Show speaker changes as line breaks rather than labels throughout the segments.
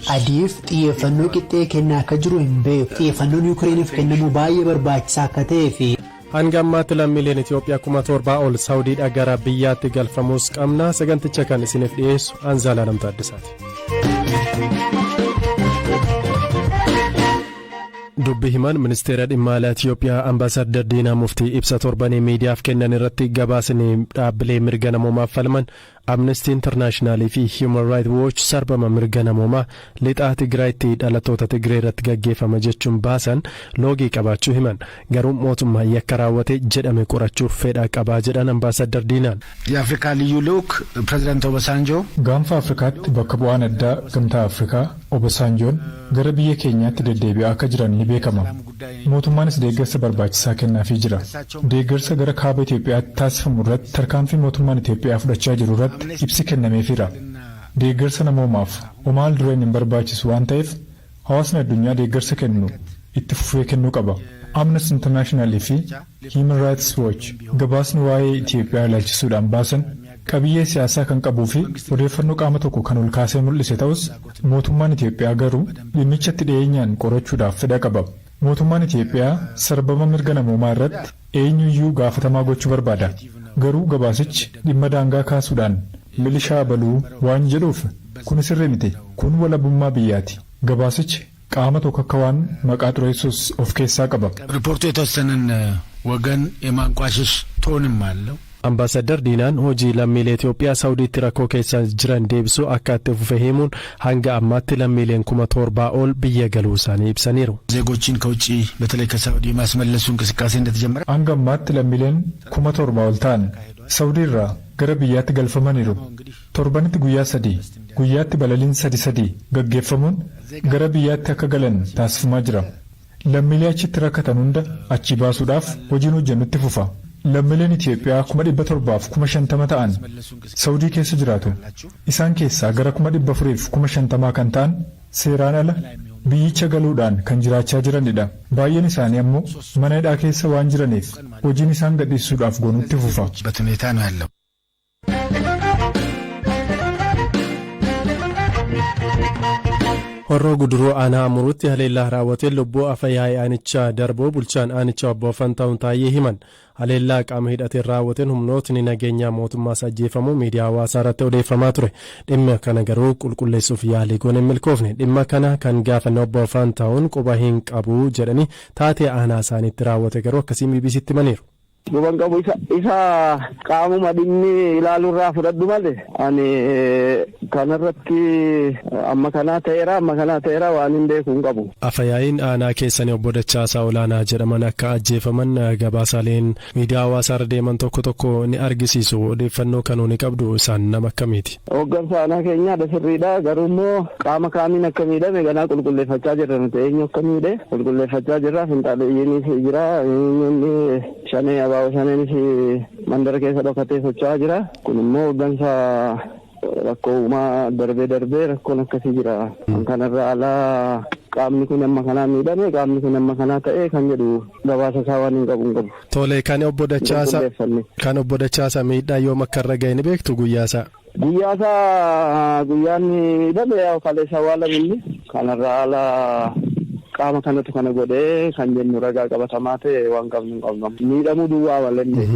Adiif xiyyeeffannoo qixxee kennaa akka jiru hin beeku. Xiyyeeffannoon Yukireeniif kennamu baay'ee barbaachisaa akka ta'ee fi.
Hanga ammaatti lammiileen Itoophiyaa 7,000 ol Saawudiidhaa gara biyyaatti galfamuus qabna. Saganticha kan isiniif dhiyeessu Anzaalaa Namtaaddisaati. Dubbi himan ministeera dhimma alaa Itiyoophiyaa Ambaasaddar Diinaa Muftii ibsa torbanii miidiyaaf kennan irratti gabaasni dhaabbilee mirga namoomaaf falman Amnesty International fi Human Rights Watch sarbama mirga namoomaa lixaa Tigraayitti dhalattoota Tigree irratti gaggeeffama jechuun baasan loogii qabaachuu himan. Garuu mootummaan yakka raawwate jedhame qorachuuf fedha qabaa jedhan Ambaasaddar Diinaan.
የአፍሪካ ልዩ ልዑክ ፕሬዚዳንት ኦባሳንጆ
Gaanfa Afrikaatti bakka bu'aan addaa Gamtaa Afrikaa Obasanjoon gara biyya keenyaatti deddeebi'aa akka jiran ni beekama. Mootummaanis deeggarsa barbaachisaa kennaafii jira. Deeggarsa gara kaaba Itoophiyaatti taasifamu irratti tarkaanfii mootummaan Itoophiyaa fudhachaa jiru irratti ibsi kennameefiira. Deeggarsa namoomaaf homaa dureen hin barbaachisu waan ta'eef hawaasni addunyaa deeggarsa kennu itti fufee kennuu qaba. Amnesty International fi Human Rights Watch gabaasni waa'ee Itoophiyaa ilaalchisuudhaan baasan qabiyyee siyaasaa kan qabuu fi odeeffannoo qaama tokko kan ol kaasee mul'ise ta'us mootummaan Itoophiyaa garuu dhimmichatti dhiyeenyaan qorachuudhaaf fedha qaba. Mootummaan Itoophiyaa sarbama mirga namoomaa irratti eenyuyyuu gaafatamaa gochuu barbaada. Garuu gabaasichi dhimma daangaa kaasuudhaan milishaa baluu waan jedhuuf kun sirrii miti. Kun walabummaa biyyaati. Gabaasichi qaama tokko akka waan maqaa xureessus of keessaa qaba.
ሪፖርቱ የተወሰነን ወገን የማንቋሸሽ ቶንም አለው።
Ambaasaddar Diinaan hojii lammiilee Itoophiyaa Saawudiitti rakkoo keessa jiran deebisuu akka itti fufe himuun hanga ammaatti lammiileen 7,000 ol biyya galuu isaanii ibsaniiru.
ዜጎችን ከውጭ በተለይ ከሳውዲ የማስመለሱ እንቅስቃሴ እንደተጀመረ
Hanga ammaatti lammiileen 7,000 ol ta'an Saawudii irraa gara biyyaatti galfamaniiru. Torbanitti guyyaa sadii guyyaatti balaliin sadi sadi gaggeeffamuun gara biyyaatti akka galan taasifamaa jira. Lammiilee achitti rakkatan hunda achi baasuudhaaf hojiin hojjennutti fufa. Lammiileen Itoophiyaa 750,000 ta'an Saawudii keessa jiraatu. Isaan keessaa gara 450,000 kan ta'an seeraan ala biyyicha galuudhaan kan jiraachaa jiranidha. Baay'een isaanii ammoo mana hidhaa keessa waan jiraniif hojiin isaan gadhiisuudhaaf goonutti fufa.
በት ሁኔታ ነው ያለው።
Horroo Guduruu aanaa Amuruutti haleellaa raawwateen lubbuu afa yaa'ii aanichaa darbuu bulchaan aanichaa obbo Fantahuun Taayyee himan. Haleellaa qaama hidhateen raawwateen humnootni nageenyaa mootummaas ajjeefamuu miidiyaa hawaasaa irratti odeeffamaa ture. Dhimma kana garuu qulqulleessuuf yaalii goone hin milkoofne. Dhimma kana kan gaafanne obbo Fantahuun quba hin qabu jedhanii taatee aanaa isaaniitti raawwate garuu akkasiin BBCtti himaniiru.
Quban qabu isa qaamuma dhimmi ilaaluurraa fudhadhu malee ani kanarratti amma kanaa ta'eera amma kanaa ta'eera waan hin beeku hin qabu.
Afayaa'iin aanaa keessanii obbo Dachaasaa Olaanaa jedhaman akka ajjeefaman gabaasaaleen miidiyaa hawaasaa irra deeman tokko tokko ni argisiisu. Odeeffannoo kanuu ni qabdu isaan nama akkamiiti?
Hooggansa aanaa keenyaa sirriidha garuu immoo qaama kaamiin akka miidhame ganaa qulqulleeffachaa jirra nuti eenyu akka miidhe qulqulleeffachaa jirra finxaaleeyyiinis jira inni shanee abaaboo shaneenis mandara keessa dhokatee socho'aa jira kun immoo hooggansa rakkoo uumaa darbee darbee rakkoon akkasii jira kan kanarra alaa qaamni kun amma kanaa miidhame qaamni kun amma kanaa ta'e kan jedhu gabaasa isaa waan hin qabu hin qabu.
Tole kan obbo Dachaasa kan obbo Dachaasa miidhaa yoom akka irra ga'e ni beektu guyyaasaa?
Guyyaasaa guyyaan miidhame kaleessa waan inni kanarra alaa qaama kanatu kana godhee kan jennu ragaa qabatamaa ta'e waan qabnu hin qabnu. Miidhamuu duwwaa malee.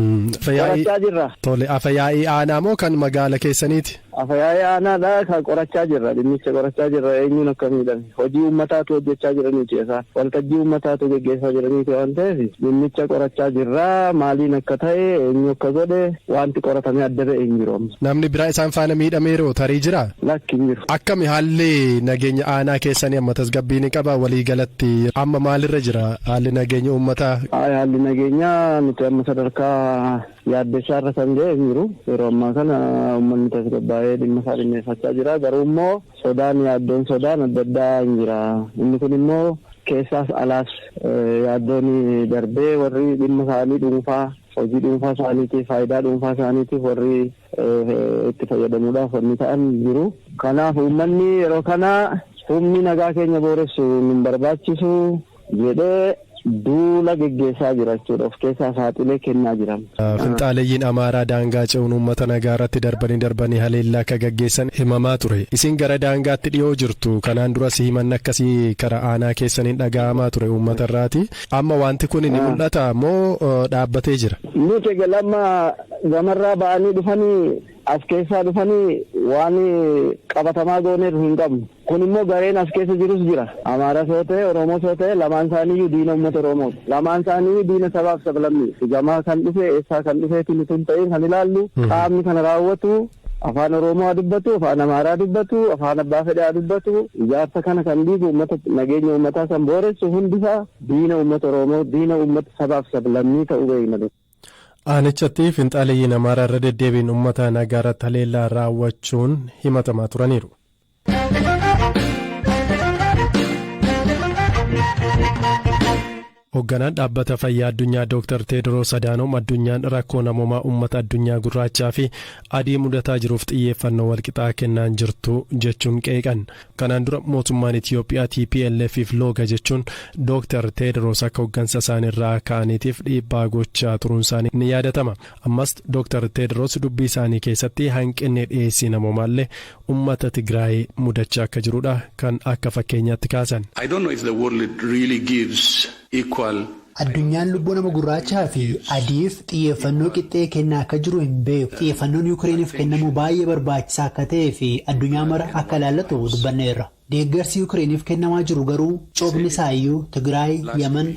Qorachaa jirra.
Tole afayaa'ii aanaa moo kan magaala keessaniiti?
Afayaa'ii aanaadha kan qorachaa jirra dhimmicha qorachaa jirra eenyuun akka miidhame hojii uummataatu hojjechaa jiraniiti isaan waltajjii uummataatu geggeessaa jiraniiti waan ta'eef dhimmicha qorachaa jirra maaliin akka ta'e eenyu akka godhe wanti qoratamee adda ba'e hin jiru.
Namni biraa isaan faana miidhameeroo tarii jira?
Lakki hin jiru.
Akkami haalli nageenya aanaa keessanii amma tasgabbii ni qaba walii galatti amma maalirra jira haalli nageenya uummataa?
Haalli nageenyaa nuti amma sadarkaa yaaddessaa irra kan ga'e hin jiru yeroo ammaa kana uummanni tasgabbaa'ee dhimma isaa dhimmeeffachaa jira garuu immoo sodaan yaaddoon sodaan adda addaa hin jira inni kun immoo keessaas alaas yaaddoon darbee warri dhimma isaanii dhuunfaa hojii dhuunfaa isaaniitiif faayidaa dhuunfaa isaaniitiif warri itti fayyadamuudhaaf wanni ta'an jiru kanaaf uummanni yeroo kana humni nagaa keenya booressu nun barbaachisu jedhee Duula geggeessaa jira jechuudha. Of keessaa saaxilee kennaa jiran.
Finxaaleeyyiin Amaaraa daangaa ce'uun uummata nagaa irratti darbanii darbanii haleellaa akka gaggeessan himamaa ture. Isin gara daangaatti dhiyoo jirtu. Kanaan duras himanni akkasii karaa aanaa keessaniin dhaga'amaa ture uummata irraati. Amma wanti kun ni mul'ata moo dhaabbatee jira?
Nuti lamma gamarraa ba'anii dhufanii, as keessaa dhufanii, waan qabatamaa gooneeru hin qabnu. Kun immoo gareen as keessa jirus jira. Amaaras yoo ta'e, Oromoos yoo ta'e, lamaan isaaniiyyuu diina uummata Oromooti. Lamaan isaaniiyyuu diina sabaaf sablammii. Gamaa kan dhufe, eessaa kan dhufeetu nuti hin ta'in kan ilaallu, qaamni kana raawwatu afaan Oromoo haa dubbatu, afaan Amaaraa dubbatu, afaan abbaa fedhaa dubbatu, ijaarsa kana kan diigu, uummata, nageenya uummataa kan booressu hundisaa diina uummata Oromoo, diina uummata sabaaf sablammii ta'uu beekna.
Aanichatti finxaaleeyyiin Amaaraa irra deddeebiin uummata nagaa irratti haleellaa raawwachuun himatamaa turaniiru. Hoogganaan Dhaabbata Fayyaa Addunyaa Dr. Teediroos Adaanoom addunyaan rakkoo namoomaa uummata addunyaa gurraachaa fi adii mudataa jiruuf xiyyeeffannoo walqixaa kennaan jirtu jechuun qeeqan. Kanaan dura mootummaan Itiyoophiyaa TPLFif looga jechuun Dr. Teediroos akka hooggansa isaaniirraa ka'aniitiif dhiibbaa gochaa turuun isaanii ni yaadatama. Ammas Dr. Teediroos dubbii isaanii keessatti hanqinni dhiyeessii namoomaallee uummata Tigraay mudachaa akka jirudha kan akka fakkeenyaatti kaasan.
I don't know if the world really gives equal
Addunyaan lubbuu nama gurraachaa fi adiif xiyyeeffannoo qixxee kennaa akka jiru hin beeku. Xiyyeeffannoon Yukireeniif kennamu baay'ee barbaachisaa akka ta'ee fi addunyaa mara akka ilaallatu dubbanneerra. Deeggarsi Yukireeniif kennamaa jiru garuu coobni isaa iyyuu Tigraay, Yaman,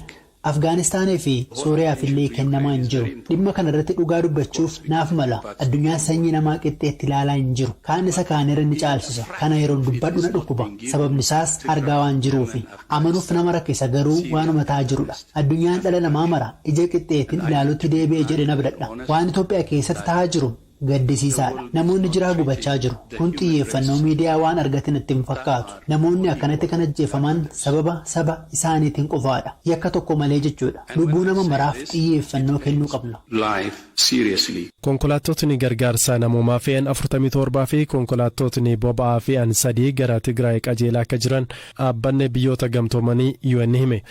Afgaanistaanii fi Sooriyaaf illee kennamaa hin jiru. Dhimma kana irratti dhugaa dubbachuuf naaf mala. Addunyaan sanyii namaa qixxeetti ilaalaa hin jiru. Kaan isa kaanirra ni caalchisa. Kana yeroon dubbadhu na dhukkuba. Sababni isaas argaa waan jiruufi. Amanuuf nama rakkisa, garuu waanuma ta'aa jirudha. Addunyaan dhala namaa mara ija qixxeetiin ilaalutti deebi'ee jedhe na bidadha. Waan Itoophiyaa keessatti ta'aa jiru gaddisiisaadha. Namoonni jiraa gubachaa jiru. Kun xiyyeeffannoo miidiyaa waan argatin itti hin fakkaatu. Namoonni akkanatti kan ajjeefaman sababa saba isaaniitiin qofaadha. Yakka tokko malee jechuudha. Lubbuu nama maraaf xiyyeeffannoo kennuu qabna.
life seriously.
Konkolaattotni gargaarsa namoomaa fe'an 47 fi konkolaattotni boba'aa fe'an 3 gara Tigraay qajeelaa akka jiran Dhaabbanni Biyyoota Gamtoomanii UN hime.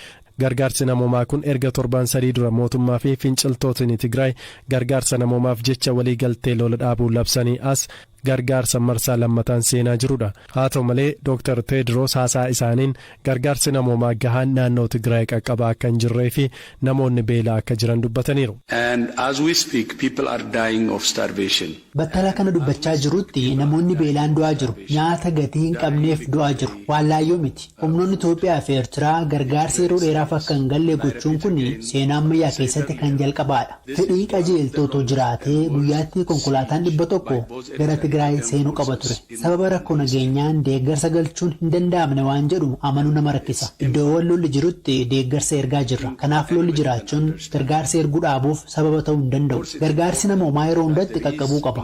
Gargaarsi namoomaa kun erga torban 3 dura mootummaa fi finciltootni Tigraay gargaarsa namoomaaf jecha waliigaltee lola dhaabuu labsanii as gargaarsa marsaa lammataan seenaa jirudha. Haa ta'u malee, Dr. Teediroos haasaa isaaniin gargaarsi namoomaa gahaan naannoo Tigraay qaqqabaa akka hin jirree fi namoonni beelaa akka jiran dubbataniiru.
And as we speak, people are dying of starvation.
Battala kana dubbachaa jirutti namoonni beelaan du'aa jiru. Nyaata gatii hin qabneef du'aa jiru. Waan laayyoo miti. Humnoonni Itoophiyaa fi Eertiraa gargaarsa yeroo dheeraaf akka hin galle gochuun kun seenaa ammayyaa keessatti kan jalqabaadha. Fedhii qajeeltootu jiraatee guyyaatti konkolaataan 100 gara Tigraay seenuu qaba ture. Sababa rakkoo nageenyaan deeggarsa galchuun hin danda'amne waan jedhu amanuu nama rakkisa. Iddoowwan lolli jirutti deeggarsa ergaa jirra. Kanaaf lolli jiraachuun gargaarsa erguu dhaabuuf sababa ta'uu hin danda'u. Gargaarsi namoomaa yeroo hundatti qaqqabuu qaba.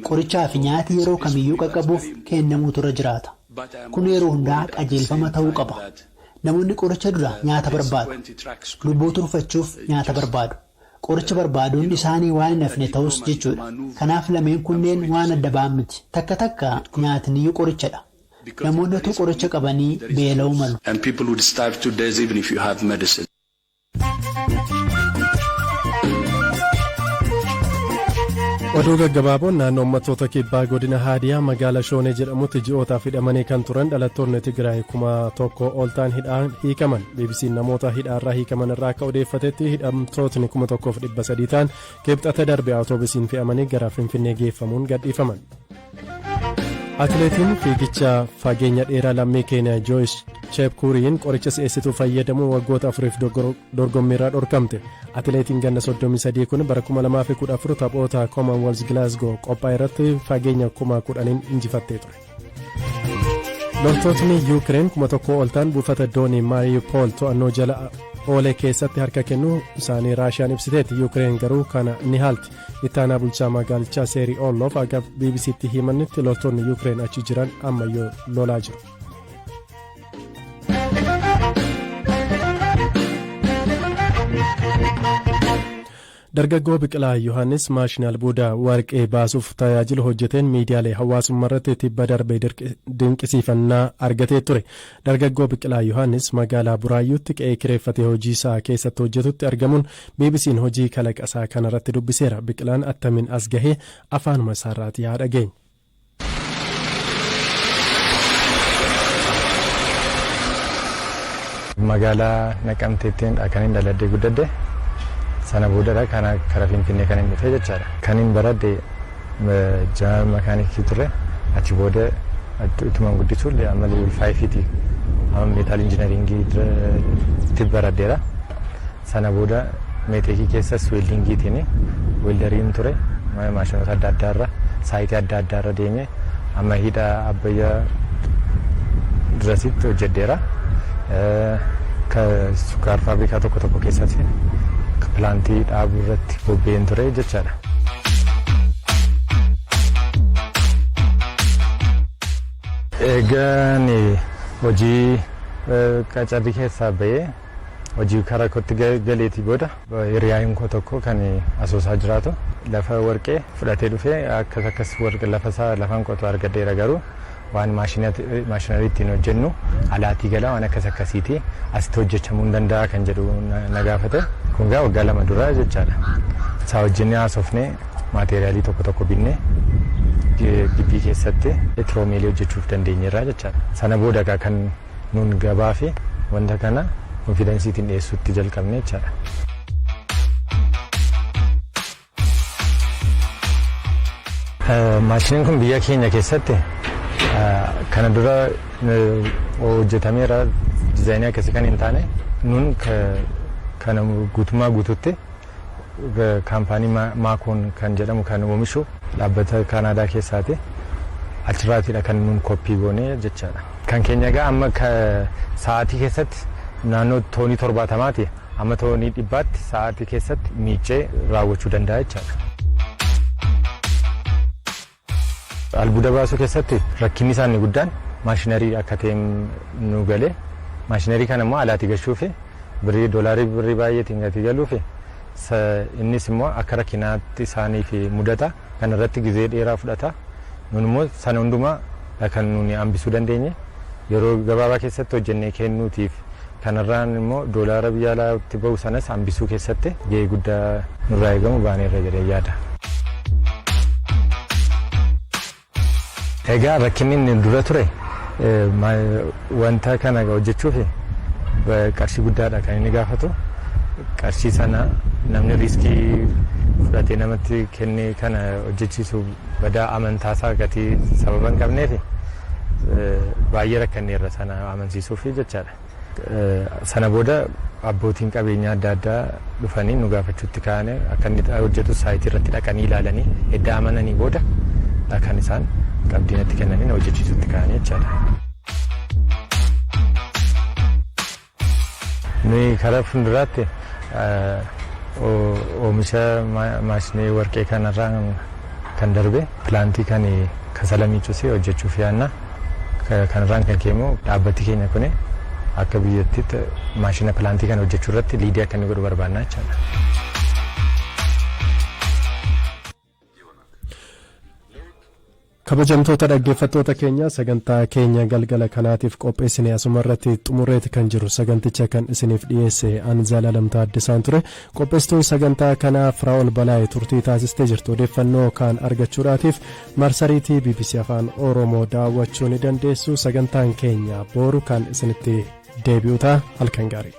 Qorichaa fi nyaati yeroo kamiyyuu qaqqabuuf kennamuutu irra jiraata. Kun yeroo hundaa qajeelfama ta'uu qaba. Namoonni qoricha dura nyaata barbaadu. Lubbuu turfachuuf nyaata barbaadu. Qoricha barbaaduun isaanii waan hin hafne ta'us jechuudha. Kanaaf lameen kunneen waan adda ba'an miti. Takka takka nyaatniyyuu qorichadha. Namoonni otoo qoricha qabanii beela'uu malu.
And people would starve to death even if you have medicine.
Oduu gaggabaaboon, naannoo uummattoota Kibbaa godina Haadiyaa magaalaa Shoonee jedhamutti ji'ootaaf hidhamanii kan turan dhalattoonni Tigraay 1000 ol ta'an hidhaan hiikaman. BBC'n namoota hidhaarraa hiikaman irraa akka odeeffatetti, hidhamtootni 1300 ta'an Kibxata darbe awutoobisiin fe'amanii gara Finfinnee geeffamuun gadhiifaman. Atileetiin fiigicha fageenya dheeraa lammii Keeniyaa Jooyis Cheepkuuriin qoricha si'eessituu fayyadamuun waggoota 4f dorgommiirraa dhorkamte. Atileetiin ganna 33 kun bara 2014 taphoota Commonwealth Glasgow qophaa'e irratti fageenya 10,000n injifattee ture. Loltootni Yuukireen 1000 ol ta'an buufata doonii Maariipool to'annoo jala oolee keessatti harka kennuu isaanii Raashiyaan ibsiteetti. Yuukireen garuu kana ni haalti. Ittaanaa bulchaa magaalichaa Seerii Olloof akka BBCtti himanitti, loltoonni Yuukireen achi jiran ammayyuu lolaa jiru. Dargaggoo Biqilaa Yohaannis maashina albuuda warqee baasuuf tajaajilu hojjeteen miidiyaalee hawaasummaa irratti tibba darbee dinqisiifannaa argatee ture. Dargaggoo Biqilaa Yohaannis magaalaa Buraayyuutti qe'ee kireeffatee hojii isaa keessatti hojjetutti argamuun BBC'n hojii kalaqa isaa kanarratti dubbiseera. Biqilaan attamiin as gahee afaanuma isaarraatii haa dhageenyu.
Magaalaa Naqamteettiin kan hin dhaladhee guddadhe. Sana boodadha kana kara Finfinnee kan hin dhufe jechaadha. Kan hin baradhe general mechanic ture. Achi booda ituma guddisuu amma level 5ti amma metal engineering itti baradheera. Sana booda METEC keessas weldingiitiin welderiin ture. Maashinoota adda addaarra, site adda addaarra deemee amma hidha Abbayyaa durasitti hojjedheera. Sukkaar faabrikaa tokko tokko keessatti plant dhaabuu irratti bobba'een ture jechaadha. Egaan hojii qacarrii keessaa bahee hojii karaa kootti galeetii booda, hiriyaan koo tokko kan Asoosaa jiraatu lafa warqee fudhatee dhufee, akkas akkas warqee lafa isaa lafaan qotu argadheera, garuu waan machinery ittiin hojjennu alaatii gala, waan akkas akkasiiti, asitti hojjechamuu hin danda'a kan jedhu na gaafate. Kun gaa waggaa 2 dura jechaadha. Isaa wajjin haasofnee material tokko tokko binnee gibbii keessatti trommel hojjechuuf dandeenyeerra jechaadha. Sana booda gaa kan nun gabaa fi wanta kana confidenceiitiin dhiyeessuutti jalqabne jechaadha. Maashiniin kun biyya keenya keessatti kana dura hojjetameera, design akkasii kan hin taane. Nun kana guutummaa guututti company Maakoon kan jedhamu kan oomishu dhaabbata Kaanaadaa keessaati. Achirraatiidha kan nun copy goone jechaadha. Kan keenya egaa amma sa'aatii keessatti naannoo toonii 70ti amma toonii 100tti sa'aatii keessatti miicee raawwachuu danda'a jechaadha. Albuuda baasuu keessatti rakkinni isaanii guddaan machinery akka ta'e nu galee, machinery kana immoo alaatii gashuuf birrii doolaarii birrii baay'eetiin gatii galuuf, innis immoo akka rakkinaatti isaaniif mudata. Kana irratti gizee dheeraa fudhata. Nun immoo sana hundumaa kan nuni hambisuu dandeenye, yeroo gabaabaa keessatti hojjennee kennuutiif, kanarraan immoo doolaara biyya alaatti bahu sanas hambisuu keessatti gahee guddaa nurraa eegamu baaneerra jedhee yaada. Egaa rakkinni inni dura ture, wanta kana hojjechuuf qarshii guddaadha kan inni gaafatu. Qarshii sana namni risk fudhatee namatti kennee kana hojjechiisu badaa amantaasaa gatii sababa hin qabneef baay'ee rakkanneerra sana amansiisuuf jechaadha. Sana booda abbootiin qabeenyaa adda addaa dhufanii nu gaafachuutti ka'anii, akka inni hojjetu site irratti dhaqanii ilaalanii edda amananii booda kan isaan qabdiinatti kennanii na hojjechiisutti ka'anii jechaadha. Nuyi karaa fuulduraatti oomisha maashinii warqee kanarraa kan darbe plant kan kasala miicus hojjechuuf yaadna. Kanarraan kan ka'e immoo dhaabbati keenya kun akka biyyattiitti maashina plant kana hojjechuu irratti lead akka inni godhu barbaanna jechaadha.
Kabajamtoota dhaggeeffattoota keenya, sagantaa keenya galgala kanaatiif qopheessine asuma irratti xumurreeti kan jiru. Saganticha kan isiniif dhiyeesse Anzaalaa Taaddasaan ture. Qopheessituun sagantaa kanaa Firaa'ol Balaa'ee turtii taasistee jirtu. Odeeffannoo kaan argachuudhaatiif marsariitii BBC Afaan Oromoo daawwachuu ni dandeessu. Sagantaan keenya booru kan isinitti deebi'u ta'a. Halkan gaarii.